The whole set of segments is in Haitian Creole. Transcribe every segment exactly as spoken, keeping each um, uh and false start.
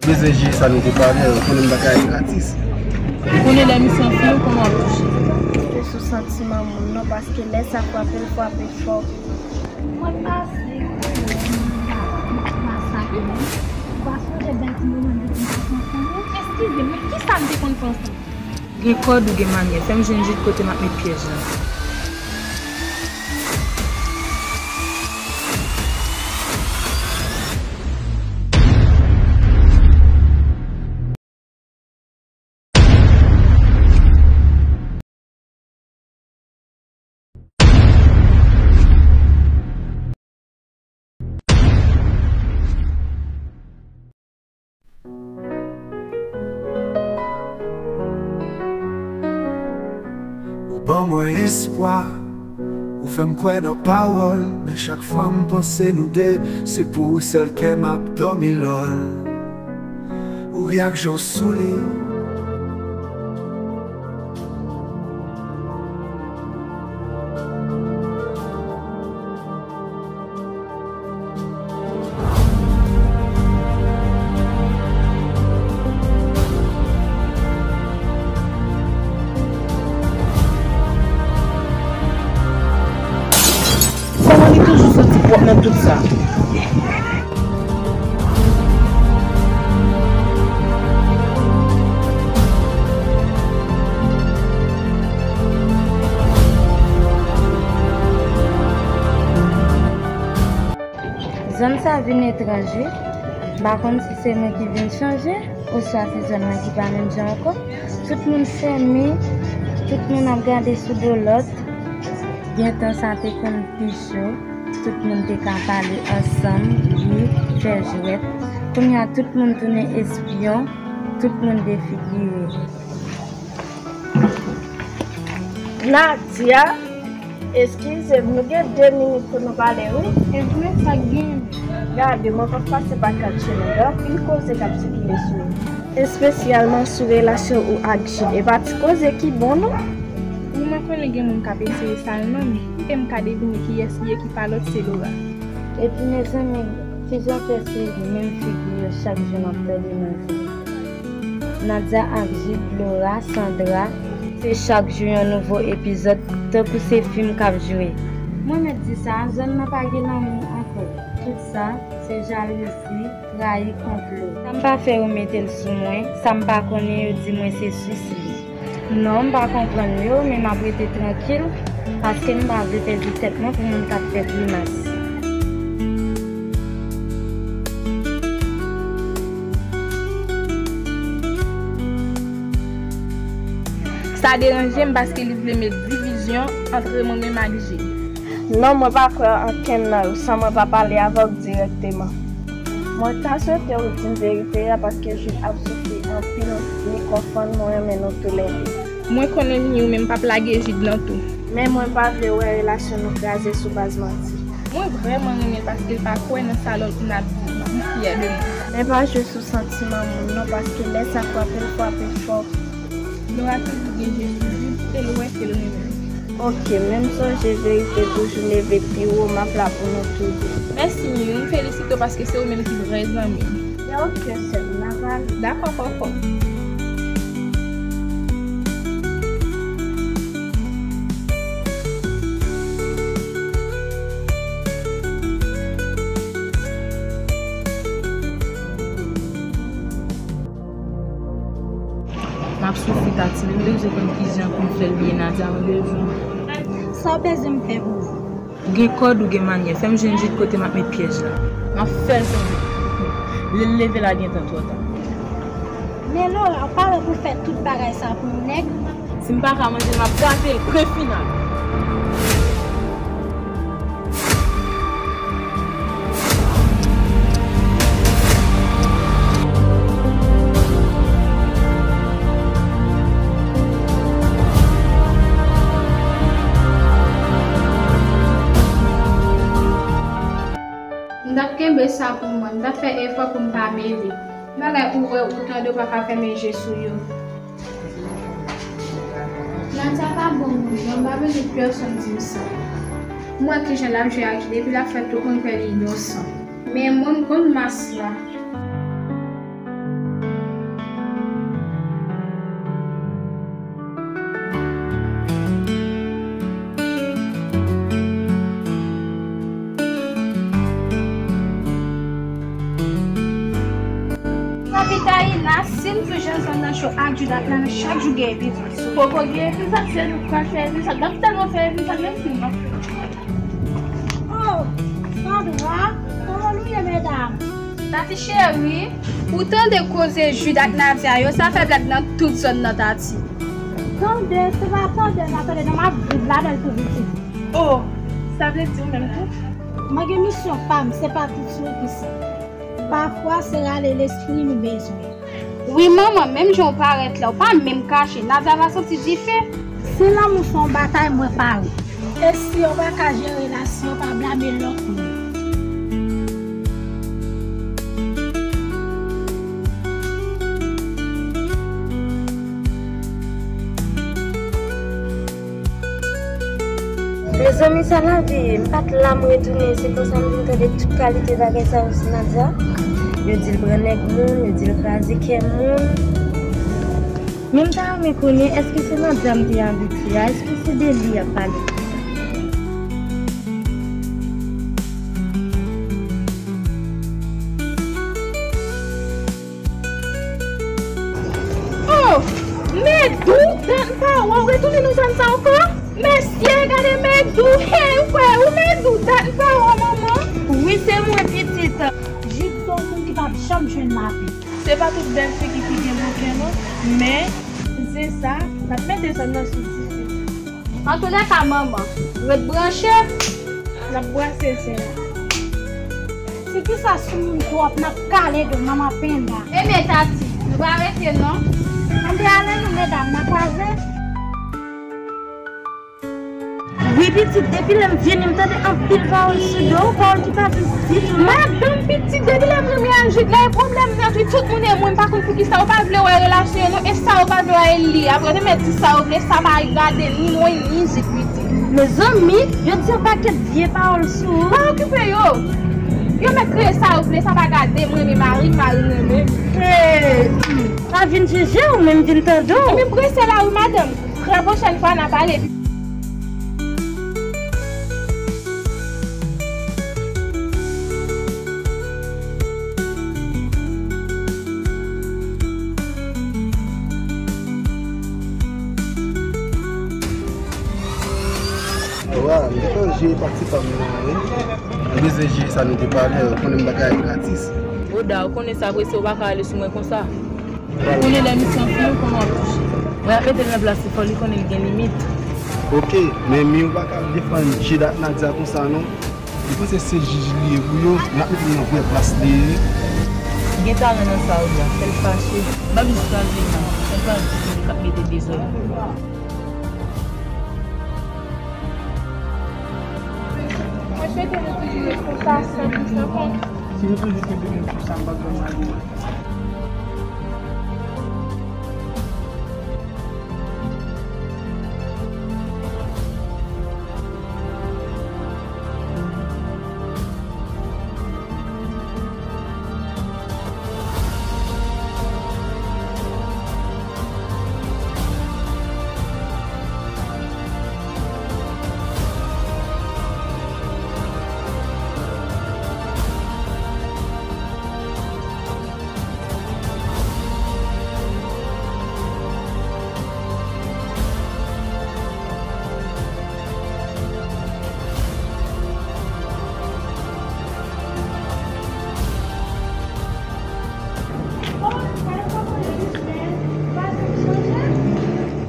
Bezwen jije sa nou te pale, ou konnen m pa ka al gratis. Ou konnen lè misyon fini, ou konnen w ap touche. Te sou santiman moun non, paske lè sa frape, l frape fò. Mwen pase, masakre. Ou pa sonje bèl ti moman nou te konn pase ansanm yo? Eskize m, men kisa n te konn fè ansanm? Gen kòd ou gen manyè, fè m jwenn jid kote m ap met pyèj la. Ou ban mwen espwa, ou fè m kwè nan pawòl, men chak fwa m panse nou de, se pou ou sèl kè m ap dòmi lòl. Ou ri ak je w souli. Kòman li toujou santi pwòp nan tout sa? Zòn sa vin etranj wi. M pa konn si se mwen ki vin chanje, oswa se zòn nan ki pa menm jan ankò. Tout moun fèmen, tout moun ap gade sou do lòt. Gen tan sa te konn pi cho, tout moun te ka pale ansanm, ri, fè jwèt. Kounye a tout moun tounen espyon, tout moun defigire. Nadia, eskize m, nou gen de minit pou nou pale wi. Evre, sa k gen? Gade, mwen p ap pase pa katye nou, gen anpil koze k ap sikile sou ou. Espesyalman sou relasyon ou ak Jid. E pa ti koze ki bon non. Wi, mwen konnen gen moun k ap eseye sal non m, e m ka devine kiyès li ye ki pa lòt se Laura. Epi mezanmi, kijan fè se menm figi yo chak jou n ap pèdi nan vi? Nadia ak Jid, Laura, Sandra, se chak jou yon nouvo epizòd, tankou se fim k ap jwe. Mwen mèt di sa, zòn nan pa gen lanmou ankò. Tout sa, se jalouzi, trayi, konplo. Sa m pa fè yo mete l sou mwen, sa m pa konnen yo di mwen se sous li. Non, m pa konprann yo, men m ap rete trankil, paske m pa vle pèdi tèt mwen pou moun k ap fè grimas. Sa deranje m paske li vle met divizyon antre mwen menm ak Jid. Non, mwen pa kwè ankenn nan yo san mwen pa pale avè w dirèkteman. Mwen ta swete w di m verite a paske Jid ap soufri anpil, li konprann mwen renmen nou toulède. Mwen konnen Miou menm p ap lage Jid nan tou. Men mwen pa vle wè relasyon nou kraze sou baz manti. Mwen vrèman renmen l paske l pa kwè nan sa lòt moun ap di, m fyè de nou. Men pa jwe sou santiman moun non, paske lè sa frape l frape fò. Laura toujou gen je sou Jid, se l wè, se l renmen. Ok, men m sonje verite toujou leve pi wo, m ap la pou nou tou de. Mèsi Miou, m felisite w paske se ou menm ki vrè zanmi m. Ya ok sè m, n ap ale. Dakò kòkò. M ap soufri Tati, men m bezwen konn kijan pou m fè l bliye Nadia, mwen bezwen. Sa w bezwen m fè pou ou? Ou gen kòd, ou gen manyè, fè m jwenn Jid kote m ap met pyèj la. M ap fè l sonje. Lè l leve la gentan twò ta. Men Laura, ou pa wè pou w fè tout bagay sa pou yon nèg? Si m pa ka manje l, m ap gate l, pwen final. M t ap kenbe sa pou mwen, m t ap fè efò pou m pa bebe. Bagay ou wè, ou tande, ou pa ka fèmen je sou yo. Nadia pa bon moun non, m pa bezwen pèsonn di m sa. M wè kijan l ap jwe ak li, epi l ap fè tout moun kwè li inosan. Men mwen, m konn mas la. Pita Ina, si m toujou zòn nan cho ak Jude ak Nana, chak jou gen epizòd. Poko gen epizòd, se nou k pral fè epizòd. N ap tèlman fè epizòd, menm si n p ap fè. Oh, Sandra, kòman nou ye, medam? Tati cheri, ou tande koze Jude ak Nadia yo, sa fè blag nan tout zòn nan, Tati. Tande, se pa tande, m ap tande, non, m ap viv ladan l tou vit. Oh, sa vle di ou menm tou? Mwen gen misyon pa m, se pa tout sou ki sa. Pafwa, se rale lespri nou bezwen. Wi, manman, menm jan w parèt la, w pa menm kache. Nadia va santi dife. Si lanmou se yon batay, mwen pare. E si yo pa ka jere relasyon, pa blame lòt moun. Mezanmi, sa lavi ye? M pa t la, m retounen, se konsa m vin tande tout kalite bagay sa yo sou Nadia. Yo di l pran nèg moun, yo di l kraze kè moun. Men m ta renmen konnen, èske se Nadia m te abitye a? Èske se de li y ap pale? Oh, Medou, dat m pa wè w, retounen nan zòn sa ankò? Mesye, gade Medou, hey, ou kwè ou Medou, dat m pa wè w, manman. Wi, se mwen, pitit. Jid se yon moun ki p ap janm jwenn lavi. Se pa tout bèl figi ki gen bon kè, non, men zen sa, n ap mete zòn nan sou dife. Antoulèka, manman, ret branche. N ap brase zen an. Ti fi sa soumoun twòp, n ap kale do manman penda. Ebyen, Tati, nou pa rete non. Ann ale non, medam, n a kwaze. Wi, pitit, depi lè m vini, m tande anpil pawòl sou do w, pawòl ki pa jis ditou, non. Madanm pitit, depi lè m renmen ak Jude la, e pwoblèm nan, wi, tout moun e mwen, m pa konn poukisa yo pa vle wè relasyon yo, non, e sa yo pa vle wè e li. Apre, te mèt di sa yo vle, sa pa gade ni mwen, ni Jude, pitit. Mezanmi, yo di yon pakèt vye pawòl sou ou. Pa okipe yo. Yo mèt kreye sa yo vle, sa pa gade mwen, men mari m, mari m renmen m. Hey, hmm. Pa vin jije w, men m vin tande w. Ebyen, prese la wi, madanm. Trè pwochèn fwa, n a pale. Wa, m te konn jwe pati pa m nan, wi. M bezwen jwe sa nou te pale, ou konnen m pa ka ale gratis. Oda, ou konnen sa prese, ou pa ka ale sou mwen konsa. Ou konnen lè misyon fini, ou konnen w ap touche. Mwen ap mete l nan plas li, fò li konnen l gen limit. Oke, men mi ou pa ka defann Jid ak Nadia konsa non. Ou panse se jij li ye pou yo, n ap mete l nan vrè plas li ye. Gen talan nan sa ou di a, fè l fache. Ban m jis kraze nan, fè l pa di se li k ap mete dezòd. Mwen swete nou toujou ret konsa, san pri san kont. Si nou toujou kenbe menm sou sa, m p ap janm lage.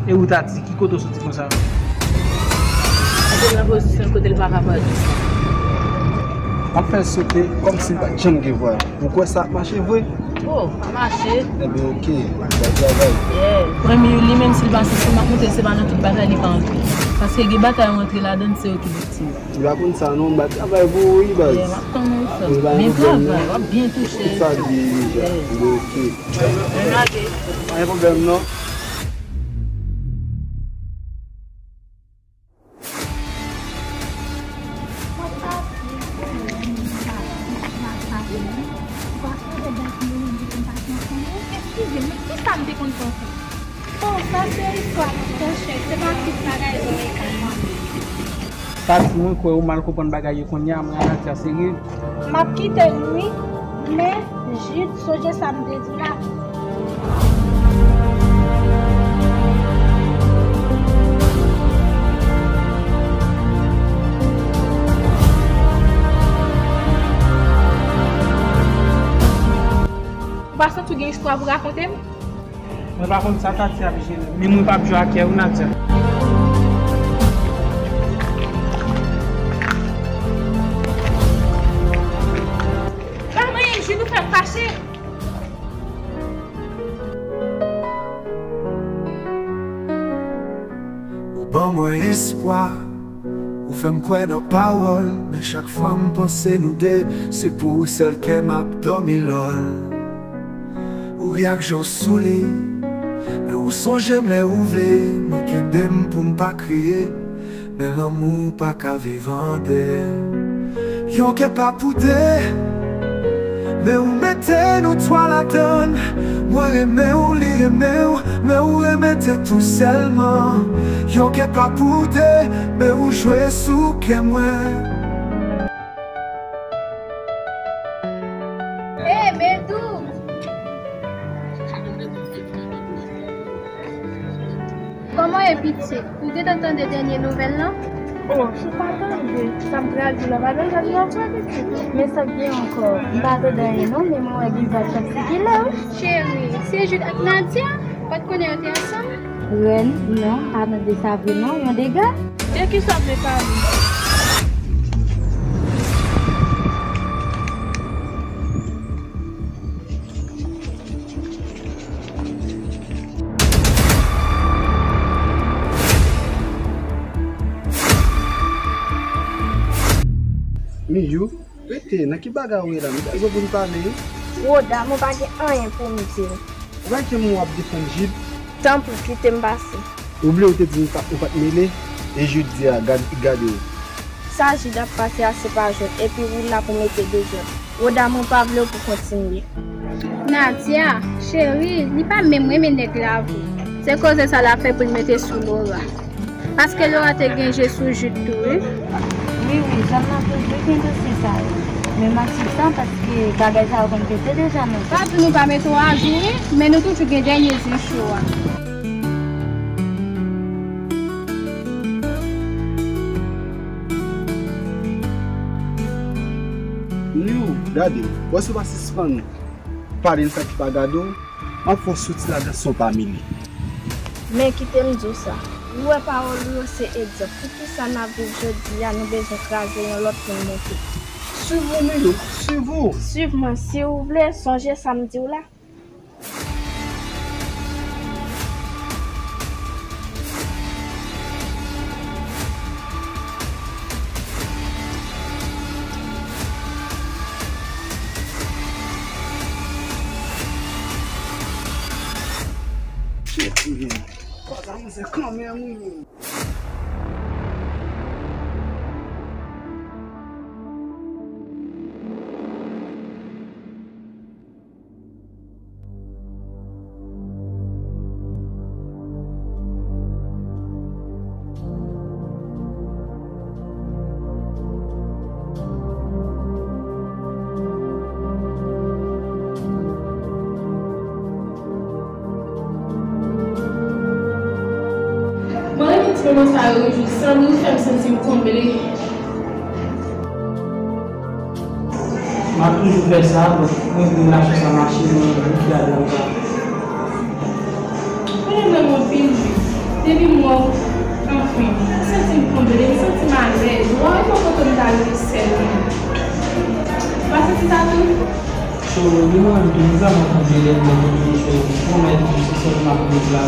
E ou, Tati, ki kote w soti konsa? Mete l nan pozisyon l kote l pa ka pale. M ap fè l sote kòmsi l pa t janm gen vwa. Ou kwè sa ap mache vre? Oh, mache. Ebyen, oke. Bèl travay. Yeah. Premye li menm si l pa sou, m ap montre l se pa nan tout batay li ka antre. Paske gen batay ou antre ladan l, se ou ki viktim. Li pa konn sa non, m ba travay pou ou wi baz. Yeah, m ap tann ou frè m. Byen travay, w ap byen touche. Tout sa di deja. Yeah. Oke. Ann ale. Pa gen pwoblèm non. Eskize m, men kisa m te konn panse? Oh, sa se istwa ki fè chèk, se pa tout bagay Dominika. Tati, mwen kwè ou mal konprann bagay yo kounye a, mwen ak Nadia serye. M ap kite l wi, men Jid, sonje sa m te di w la. Ou pa santi w gen istwa pou rakonte m? Mwen pa konn sa Tati ap jere, men mwen p ap jwe ak kè w, Nadia. Pa manyen Jid, ou fè m fache. Ou ban mwen espwa. Ou fè m kwè nan pawòl, men chak fwa m panse nou de, se pou ou sèl kè m ap dòmi lòl. Ou ri ak je w sou li, men ou sonje m lè ou vle. Mwen kenbe m pou m pa kriye, men lanmou pa ka viv an de. Yon kè pa pou de, men ou mete nou twa ladann. Mwen renmen w, li renmen w, men ou renmen tèt ou sèlman. Yon kè pa pou de, men ou jwe sou kè mwen. Hey, Medou! Kòman ye, pitit? Ou gentan tande dènye nouvèl lan? O, m pa tande. Sa m pral di w la, pa tande sa di w la, pitit. Men sa k gen ankò? M pa tande anyen non, men mwen wè gen vag k ap sikile, wi. Cheri, se Jude ak Nadia? Ou pa t konnen yo te ansanm? Rèn, non, m pa tande sa vre non, yon dega. De kisa w vle pale? Miyou, rete, nan ki bagay ou ye la? Nou bezwen pou n pale. Woda, mwen pa gen anyen pou m di w. Ou pa gen mo w ap defann Jid? Tanpri, kite m pase. Ou bliye ou te di m pa, ou pa t mele, e Jid di a, gad, gade w. Sa Jid ap pase a se pa jwèt, epi ou la pou mete dezòd. Woda, mwen pa vle w pou kontinye. Nadia, cheri, li pa menm renmen nèg la vre. Se koze sa l ap fè pou l mete sou Laura. Paske Laura te gen je sou Jid tou, wi. Wi, wi, zòn nan toujou gen dosye sa yo. Men m ap swiv sa paske bagay sa yo konn pete deja nan zòn. Pa di nou pa mete w ajou, wi, men nou toujou gen dènye zen cho a. Miyou, gade, wè si w pa sispann pale l sa ki pa gade w, m ap fè w soti ladan san w pa mele. Men kite m di w sa, ou wè pawòl ou yo se egzanp. Poukisa n ap viv jodi a, nou bezwen kraze yon lòt pou n monte? Swiv ou, Miyou, swiv ou! Swiv mwen si w vle, sonje sa m di w la. Mwen renmen ti moman sa yo, wi, san nou fè m santi m konble. M ap toujou fè sa, donk mwen vle relasyon sa mache, mwen vle ki al nan ka. Konnen m renmen w anpil, wi. Depi m wè w, anfen, m santi m konble, m santi m alèz. Wè, e pa kote m ta rete sèl mwen. Ou pa santi sa tou? Cho, li mwen menm tou, m vrèman konble lè m wè w konble, cho, m pwomèt ou, se sèl m ap regle la.